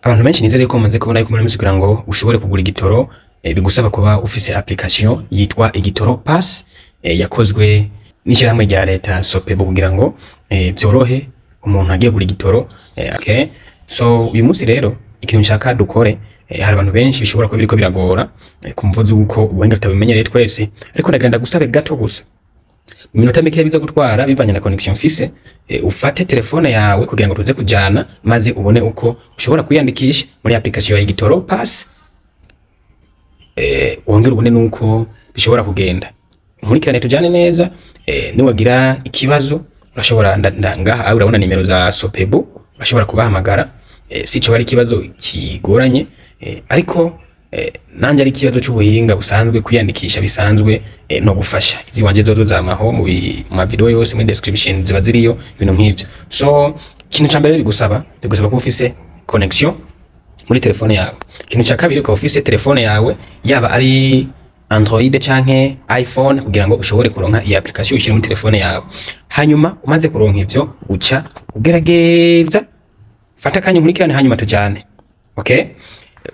Abantu benshi nizere ko mumaze kubona yuko muri minsi kugira ngo ushobore kugura igitoro bigusaba kuba ufise application yitwa Igitoro Pass, yakozwe n'ishyirahamwe rya leta SOPEBU kugira ngo vyorohe umuntu agiye kugura igitoro. Okay. So uyu munsi rero ikintu nshaka dukore, hari abantu benshi bishobora kuba biriko biragora ku mvo z'uko ubuhinga tutabimenyereye twese, ariko ndagira ndagusabe gato gusa iminota mike biza gutwara bivanye na connection mfise, ufate telefone yawe kugira ngo tuze kujana maze ubone uko ushobora kwiyandikisha muri application ya Igitoro Pass, wongere ubone nuko bishobora kugenda. Nkurikirane tujane neza, niwagira ikibazo urashobora ngaha urabona nimero za SOPEBU, urashobora kubahamagara, si cyo ari ikibazo kigoranye, ariko nanje ari ikibazo c'ubuhinga busanzwe kwiyandikisha bisanzwe, no gufasha izi wanje zozo zamaho mu ma video yose muri description ziba ziriyo ibintu nk'ivyo. So ikintu ca mbere bigusaba kuba ufise connection muri telefone yawe. Ikintu ca kabiri ukaba ufise telefone yawe yaba ari Android canke iPhone kugira ngo ushobore kuronka iyi application ushyire muri telefone yawe. Hanyuma umaze kuronka ivyo uca ugerageza fata akanya nkurikirane hanyuma tujane. Okay?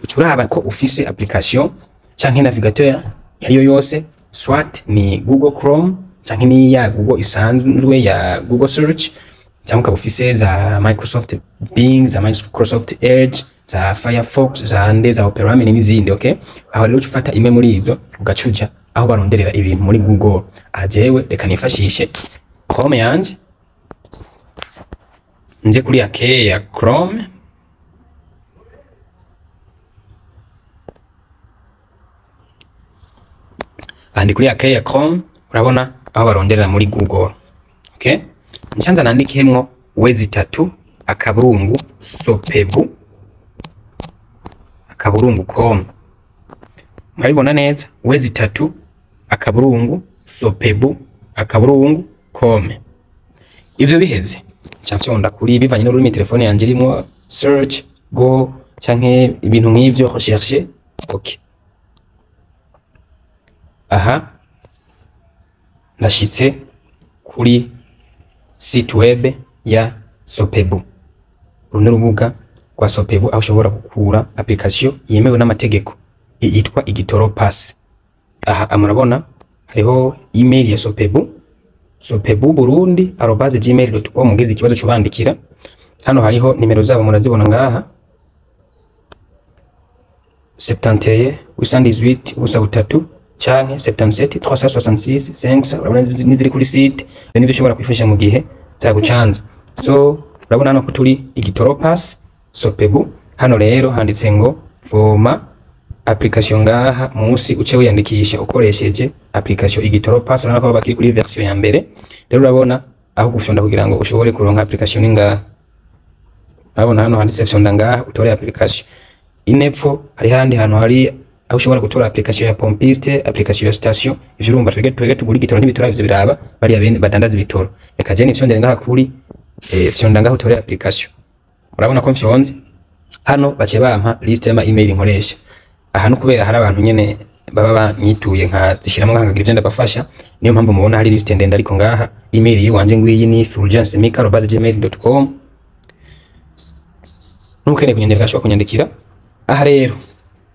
Ucuraba ko ufise application canke navigateur yariyo yose, soit ni Google Chrome canke ni ya Google isanzwe ya Google Search, canke ukaba ufise za Microsoft Bing, za Microsoft Edge, za Firefox, za nde, za Opera Mini n'izindi. Okay? Aho rero ufata imwe muri izo ugacuja aho baronderera ibintu muri Google. Ajewe reka nifashishe Chrome yanje, nje kuri ya ya Chrome, andi kuri ya Chrome urabona aho baronderera muri Google. Okay? Ncanza nandikemwo wezi tatu akaburungu sopebu akaburungu com. Murabibona neza, wezi tatu akaburungu sopebu akaburungu com. Ivyo biheze nca kuri bivanye n'ururimi telefone yanje irimo search go canke ibintu nk'ivyo recherche. Okay. Aha ndashitse kuri site web ya SOPEBU. Uru ni urubuga rwa SOPEBU aho ushobora gukura application yemewe n'amategeko yitwa Igitoro Pass. Aha murabona hariho email ya SOPEBU, sopebuburundi@gmail.com, mugize ikibazo cubandikira. Hano hariho nimero zabo murazibona ngaha 71 818 03 canke 77 366 5. Urabona niziri kuri site nivyo ushobora kwifashisha mu gihe vyagucanze. So urabona hano ko turi Igitoro Pass SOPEBU. Hano rero handitse ngo voma application ngaha munsi uce wiyandikisha ukoresheje application Igitoro Pass. Urabona ko bakiri kuri version ya mbere. Rero urabona aho gufyonda kugira ngo ushobore kuronka application ngaha. Urabona hano handitse fyonda ngaha utore application. Inepfo hari handi hantu hari aho ushobora gutora application ya pompiste, application ya station. Ivyo urumva twege tugura igitoro ntibitora ivyo biraba bariya bene badandaza ibitoro. Reka je nifyondere ngaha kuri fyonda ngaha utore application. Urabona ko mfyonze hano bace bampa list y'ama email nkoresha. Aha no kubera hari abantu nyene baba banyituye nka zishiramo nkagira ivyo ndabafasha, niyo mpamvu mubona hari list ndende. Ariko ngaha email yiwanje ngwiyi ni fulgenceMika@gmail.com. Nukeneye kunyandikira ashobora kunyandikira. Aha rero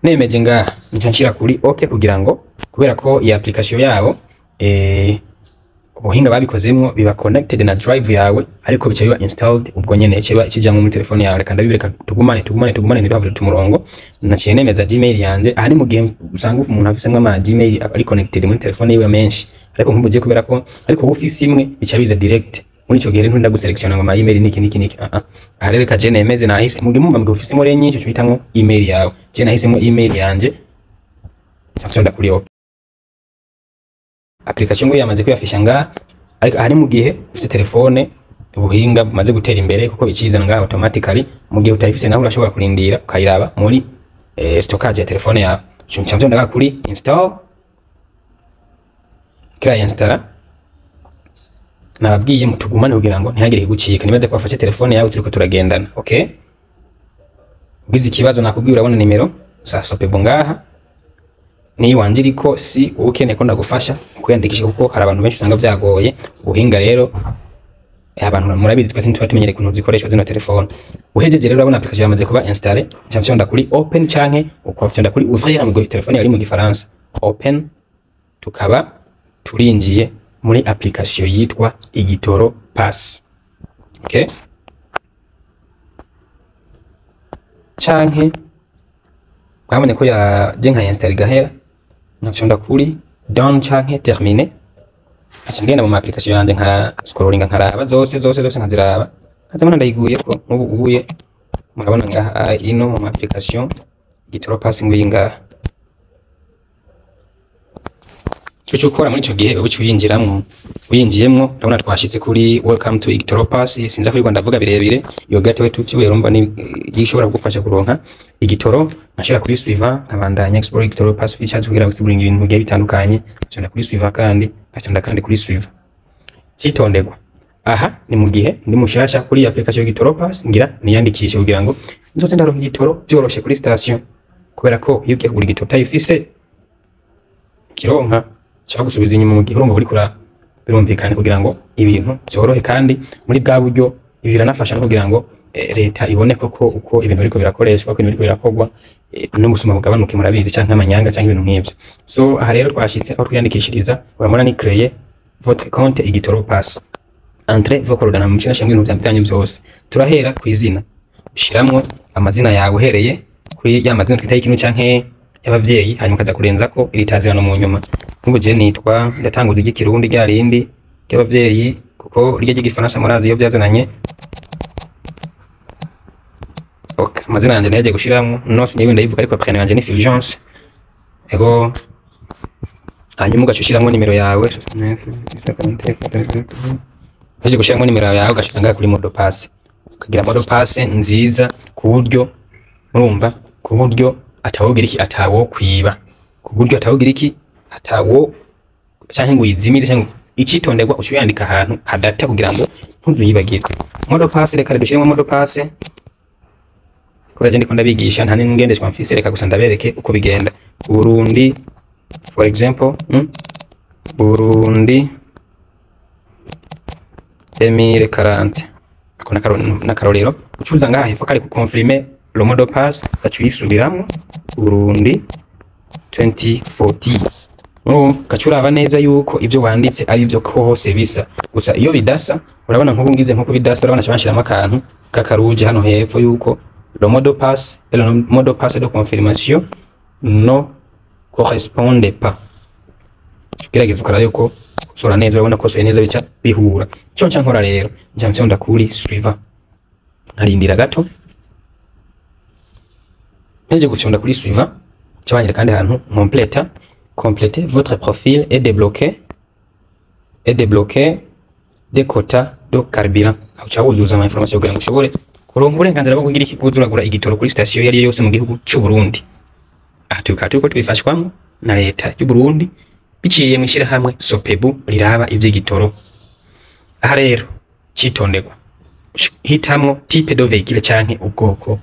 nemeje ngaha nca nshira kuri OK kugira ngo kubera ko iyi application yabo ubuhinga babikozemwo biba connected na drive yawe, ariko bica biba installed ubwo nyene kiba kijamwo muri telefone yawe. Reka ndabibireka tugumane ntiduhavure tumurongo. Naciye nemeza Gmail yanje. Aha ni mu gihe usanga umuntu afisemwo ama Gmail ari connected muri telefone yiwe menshi, ariko nk'ubuje kubera ko ariko ufise imwe bica biza direct. Muri ico gihe rero ntinda guselectiona ngo ama email niki niki niki. Aha rero reka je nemeze nahise mu gihe mumva mu ufise muri nyinshi uca uhitamwo email yawe. Je nahisemwo email yanje nca kuri OK. Application ngo yamaze kuyafisha ngaha, ariko ari mu gihe ufite telefone ubuhinga bumaze gutera imbere kuko icizana ngaha automatically. Mu gihe utayifise naho urashobora kurindira ukayiraba muri stockage ya telefone yawe. Nca ndaga kuri install, kira install. Nababwiye mutugumane kugira ngo ntihagire igucika. Nibaze ko wafashe telefone yawe turiko turagendana. Okay? Ugize ikibazo nakubwiye urabona nimero za SOPEBU ngaha ni wanje iriko, si ukeneye ko ndagufasha kwiyandikisha kuko hari abantu benshi usanga vyagoye. Ubuhinga rero Abantu murabizi, twese ntituba tumenyereye ukuntu zikoreshwa zino telefone. Uhejeje rero, urabona application yamaze kuba installé. Nca mfyonda kuri open canke ukafyonda kuri ouvrir mu gihe telefone yari mu gifaransa. Open, tukaba turinjiye muri application yitwa Igitoro Pass. Okay, canke mwabonye ko ya je nka install gahera, nkafyonda kuri done canke terminé, nkaca ngenda mu ma application yanje, nka scrollinga, nkaraba zose zose zose, nkaziraba, nkazibona ndayiguye ko nk'ubu ubuye murabona ngaha ino mu ma application Igitoro Pass nguyi ngaha. Icyo ukora muri ico gihe, uba uyinjiramwo. Uyinjiyemwo, urabona twashitse kuri "Welcome to Igitoro Pass". Sinza kuri ndavuga birebire. Iyo gatwe tuvyuye, urumva ni ishobora kugufasha kuronka igitoro. Nkashira kuri suivant, nkabandanya explore Igitoro Pass features kugira ngo sigure ibintu bigiye bitandukanye. Nkashira kuri suivant, kandi nkashira kandi kuri suivant. Cyitonderwa aha ni mu gihe ndi mushasha kuri application y'Igitoro Pass, ngira niyandikishe kugira ngo nzoze ndaronka igitoro byoroshe kuri station, kubera ko iyo ugiye kugura igitoro utayifise kironka cyangwa gusubiza inyuma mu gihe urumva uri kura. Birumvikana, kugira ngo ibintu byorohe kandi muri bwa buryo. Ibi biranafasha no kugira ngo leta ibone koko uko ibintu biriko birakoreshwa, uko ibintu biriko birakorwa, n'ubusuma bugabanuke, murabizi, canke amanyanga canke ibintu nk'ivyo. So aha rero twashitse aho twiyandikishiriza. Urabona ni "Créer votre compte Igitoro Pass", "Entrez vos coordonnées", mu kinashamwe ibintu byanyu byose. Turahera ku izina, ushiramwo amazina yawe uhereye kuri ya mazina twita y'ikintu canke y'abavyeyi, hanyuma ukaza kurenzako iritazirano mu nyuma. Nk'ubu je nitwa, ndatanguza iry'ikirundi rya rindi ry'abavyeyi, kuko rya ry'igifaransa murazi iyo byazananye. Okay, amazina yanje nayagiye gushiramwo no sinyewe ndayivuga, ariko prénom yanje ni Fulgence. Ego, hanyuma ugaca ushiramwo nimero yawe. Uhejeje gushiramwo nimero yawe, ugashiza ngaha kuri mot de passe, ukagira mot de passe nziza ku buryo murumva, ku buryo atawogira iki, atawo kwiba, ku buryo atawogira iki, atawo canke ngo uyizimize canke. Icitonderwa, uca uyandika ahantu hadata kugira ngo ntuzuyibagire. Mot de passe, reka dushiremo mot de passe kubera je ndiko ndabigisha, nta n'ingendeshwa mfise, reka gusa ndabereke uko bigenda. Burundi, for example, Burundi 2040, ako n'akarorero. Ucuza ngaha hepfo kari ku "Confirmer le mot de passe", ugaca uyisubiramwo Burundi 2040. Urumva, ugaca uraba neza yuko ibyo wanditse ari byo, ko hose bisa. Gusa iyo bidasa, urabona nk'ubu ngize nko bidasa, urabona banshiramo akantu k'akaruje hano hepfo yuko "Le mot de passe et le mot de passe de confirmation ne correspondent pas". Ugerageza ukaraba yuko usora neza. Urabona ko usoye neza, bica bihura. Icyo nca nkora rero, nca mfyonda kuri suivant, nkarindira gato. Mpejeje gufyonda kuri suivant, nca banyereka kandi ahantu nkompleta: "Complétez votre profil et débloquer des quotas de carburant". Aho uca wuzuza ama information kugira ngo ushobore kuronka uburenganzira bwo kugira iki, uragura igitoro kuri station iyo ari yo yose mu gihugu c'u Burundi. Aha tukaba turiko tubifashwamwo na leta y'u Burundi biciye mu ishirahamwe SOPEBU riraba ivy'igitoro. Aha rero citonderwa, hitamwo type de véhicule canke ubwoko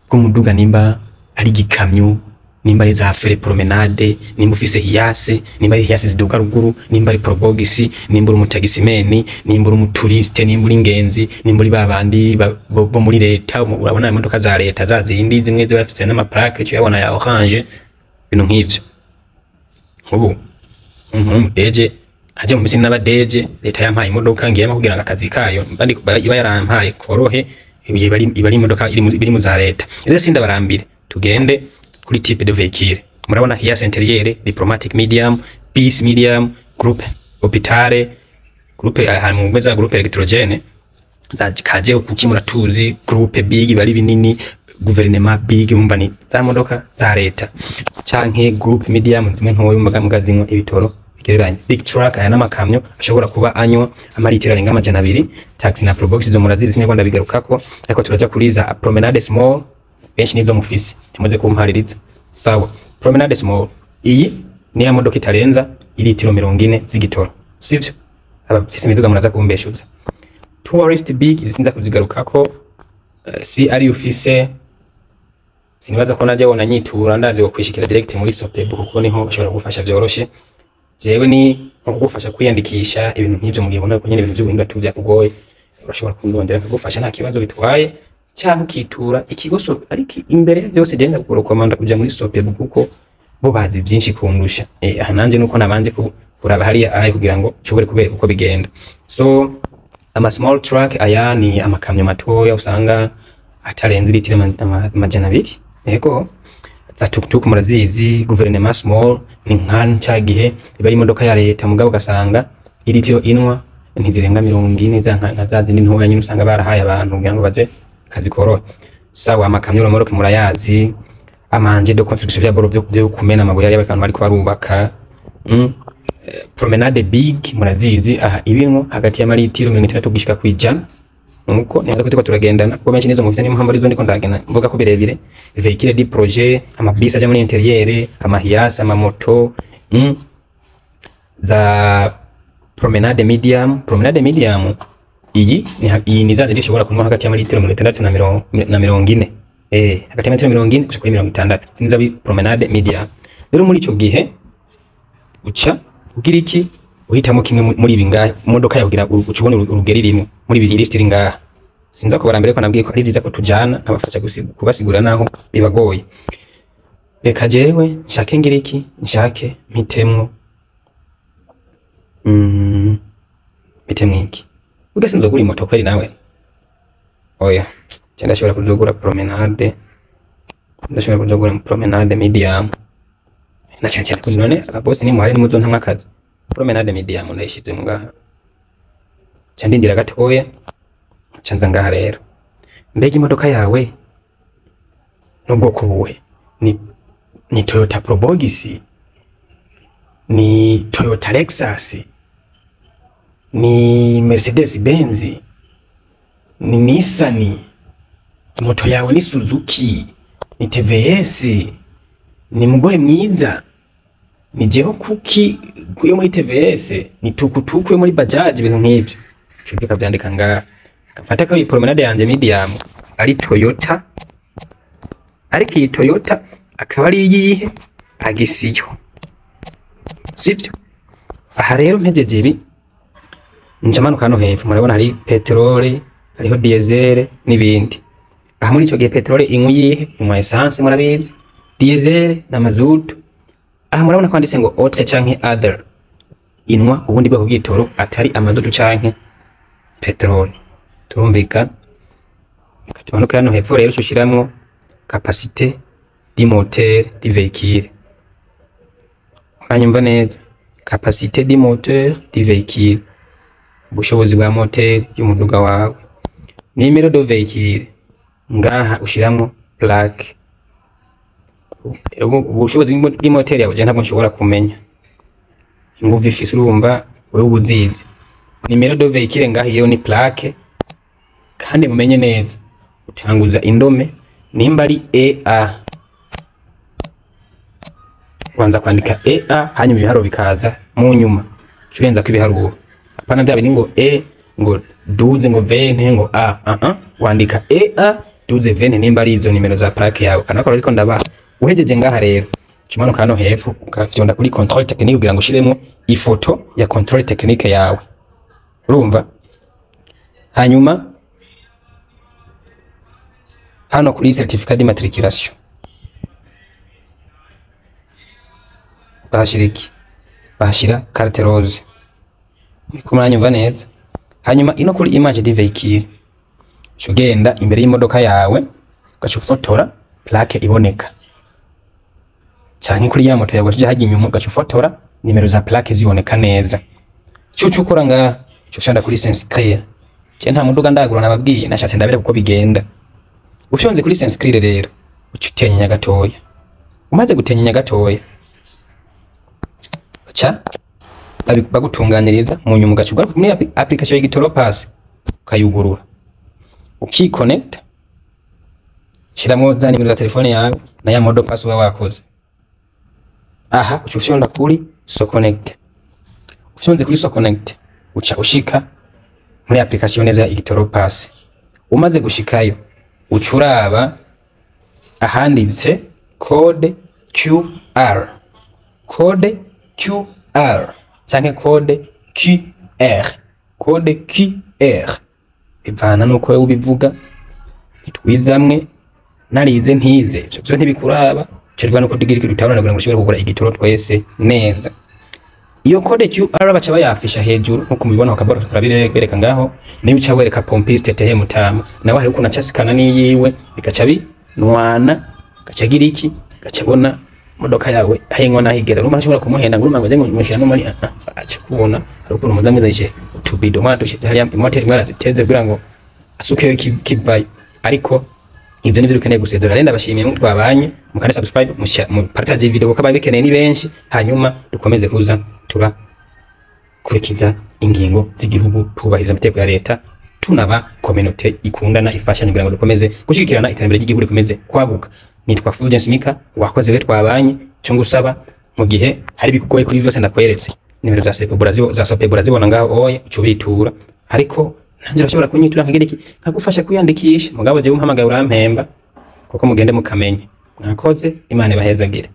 bw'umuduga, nimba ari igikamyo, nimba ari za fere promenade, nimba ufise Hiace, nimba ari Hiace ziduga ruguru, nimba ari Probox, nimba uri umutagisimeni, nimba uri umuturiste, nimba uri ingenzi, nimba uri babandi bo muri leta. Urabona imodoka za leta za zindi zimwe ziba zifise n'ama plaque, uyabona ya orange, ibintu nk'ivyo. Nk'ubu nk'umudeje haje mu misi n'abadeje, leta yampaye imodoka ngiyemo kugira ngo akazi kayo iba yarampaye korohe, iba ari imodoka iri mu za leta. Rero sindabarambire, tugende kuri type de véhicule. Murabona Hiace intérieur, diplomatique medium, bus medium, groupe hôpital, groupe ahantu mu za groupe électrogène za kaje kuki muratuzi, groupe big bari binini, gouvernement big, mumva ni za modoka za leta, canke groupe medium zimwe ntoya mbwa zinywa ibitoro bigereranye, big truck, aya n'amakamyo ashobora kuba anywa amaritiro arenga 200, taxi na Probox zo murazizi, sinigwa bigarukako, ariko turaja kuri za promenade small, benshi nizo mufise, ntimuze kumpaririza. Sawa, promenade small, iyi ni ya modoka itarenza iritiro 40 z'igitoro, sivyo? Abafise imiduga muraza kumbeshuza. Tourist big, izi sinza kuzigarukako. Si ari ufise, sinibaza ko najya wona nyitura, ndaje kwishikira direct muri SOPEBU kuko niho bashobora kugufasha vyoroshe. Jewe ni nko kugufasha kwiyandikisha, ibintu nk'ivyo. Mu gihe ubona ko nyene ibintu vy'ubuhinga tu vyakugoye, urashobora kundondera nkagufasha, nta kibazo bitwaye, cyangwa ukitura ikigo ariko imbere ya byose genda kurekomanda kuja muri SOPEBU, kuko bo bazi byinshi kundusha. Aha nanje nuko nabanje kuraba hariya ari kugira ngo nshobore kubereka uko bigenda. So ama small truck, aya ni amakamyo matoya usanga atarenze litiro 200. Yego, za tuktuk murazizi. Gouvernement small ni nka cya gihe iba ari imodoka ya leta, mugabo ugasanga iritiro inwa ntizirenga 40, za nka za zindi ntoya nyine usanga barahaye abantu kugira ngo baze kazi korohe. Sawa, amakamyo remorque murayazi. Ama engins de construction, vya boro byo kumena amabuye y'abantu bariko barubaka. Promenade big murazizi. Aha ibinwo hagati y'amaritiro 60 gushika kwijana. Nuko nibaza ko turiko turagendana, kuko benshi nizo mufise, niyo mpamvu arizo ndiko ndagenda mvuga ko birebire. Véhicule du projet, amabisi aja muri intérieur, ama Hiace, amamoto. Za promenade medium, promenade medium iyi ni iyi ni za zindi zishobora kunywa hagati y'amaritiro 60 na 40, hagati y'amaritiro 40 gushika kuri 60, sinzi abi promenade medium. Rero muri ico gihe uca ugira iki? Uhitamo kimwe muri ibi ngaha, imodoka yawe kugira uca ubona urugero irimo muri ibi list iri ngaha. Sinza kubara mbere ko nabwiye ko ari byiza ko tujana nkabafasha kubasigurira naho bibagoye. Reka jewe nshake ngira iki, nshake mpitemwo, mpitemwo iki? Burya sinzogura imoto kweri nawe, oya. Je ndashobora kuzogura promenade, ndashobora kuzogura promenade medium, na cyane cyane ko none ababosi nimuhari nimuzontamwo akazi. Promenade medium ndayishize ngaha, ca ndindira gatoya, ca nza ngaha. Rero mbega imodoka yawe n'ubwoko buhe? Ni Toyota Probox, ni Toyota Lexus, ni Mercedes Benz, ni Nissan? Moto yawe ni Suzuki, ni TVS, ni mugore mwiza, ni jeho kuki yo muri TVS, ni tukutuku yo muri Bajaj? Ibintu nk'ibyo cyo kavyandika ngaha. Gafata ko iyi promenade yanje medium ari Toyota, ariko iyi Toyota akaba ari iyihe? Axio, sivyo? Aha rero mpejeje ibi, nca manuka hano hepfo. Murabona hari peteroli, hariho diesel n'ibindi. Aha muri ico gihe peteroli inywa iyihe? Inywa essence, murabizi. Diesel na mazutu. Aha murabona ko handitse ngo autre canke other, inwa ubundi bwoko bw'igitoro atari amazutu canke peteroli. Turumvikana? Tumanuke hano hepfo. Rero ushiramwo capacité du moteur du véhicule. Uranyumva neza? Capacité du moteur du véhicule, ubushobozi bwa moteri y'umuduga wawe. Numéro de véhicule, ngaha ushiramwo plaque. Rero ubushobozi bw'imoteri yawe je ntabwo nshobora kumenya inguvu ifise, urumva wewe ubuzizi. Numéro de véhicule ngaha iyo ni plaque. Kandi mumenye neza, utanguza indome. Nimba ari EA, ubanza kwandika EA, hanyuma ibiharuro bikaza mu nyuma, urenza ko ibiharuro. Apana bya bindi ngo E ngo 12 ngo 20 ngo A. Wandika EA 12 20 nimba ari izo nimero za plaque yawe. Kanakora ariko ndabaha. Uhejeje ngaha rero, umanuka hano hepfo, ukafyonda kuri contrôle technique kugira ngo ushiremo ifoto ya contrôle technique yawe, urumva? Hanyuma hano kuri certificat d'immatriculation bahashira iki? Bahashira carte rose. Muriko muranyumva neza? Hanyuma ino kuri image du véhicule, uca ugenda imbere y'imodoka yawe, ugaca ufotora plaque iboneka, canke kuri ya moto yawe ugaca uja harya inyuma, ugaca ufotora nimero za plaque ziboneka neza. Ico uca ukora ngaha, uca ufyonda kuri s'inscrire. Je nta muduga ndagura, nababwiye, nashatse ndabere uko bigenda. Ufyonze kuri s'inscrire rero, uca utenyenya gatoya. Umaze gutenyenya gatoya, baca bagutunganiriza. Mu nyuma ugaca ugaruka muri application y'Igitoro Pass, ukayugurura, ukiconnect, shiramwo za nimero za telefone yawe na ya mot de passe uba wakoze. Aha uca ufyonda kuri se connecter. Ufyonze kuri se connecter, uca ushika muri application neza ya Igitoro Pass. Umaze gushikayo, uca uraba ahanditse code QR, code QR. QR canke code QR, code QR, bivana nuko wewe ubivuga. Ntitwizamwe, narize ntize, ivyo vyo ntibikuraba. Ico bivuga nuko tugira ikintu kugira ngo dushobore kugura igitoro twese neza. Iyo code QR baca bayafisha hejuru nkuko mubibona, bakabora karabereka ngaho. Niyo uca wereka pompiste tehe mutama, nawe hari ukuntu aca sikana n'iyiwe, bigaca binwana, gaca agira iki, gaca abona imodoka yawe ahinywa nahigera. Urumva ntashobora kumuhenda ngo urumva ngo nje ngo muri aca kubona. Hari ukuntu muza mwizanyije utubido mwana dushize hariya, imoteri mwaraziteze kugira ngo asukeyo kivayo. Ariko ibyo nibyo dukeneye gusezera. Rero ndabashimiye mwe twabanye, mukande subscribe, mu partage video kuko ababikeneye ni benshi, hanyuma dukomeze kuza turakurikiza ingingo z'igihugu, twubahiriza amategeko ya leta, tunaba communauté ikundana, ifashanya kugira ngo dukomeze gushigikirana, iterambere ry'igihugu rikomeze kwaguka. Nitwa Fulgence Mika, wakoze we twabanye. Cyo ngusaba, mu gihe hari bikugoye kuri byose ndakweretse, nimero za Sopebura za Sopebura zibona ngaho oye, uca ubitura. Ariko nanjye urashobora kunyitura nkagira iki, nkagufasha kwiyandikisha. Mugabo jewe umpamagaye urampemba, kuko mugende mukamenya. Mwakoze, Imana ibahezagire.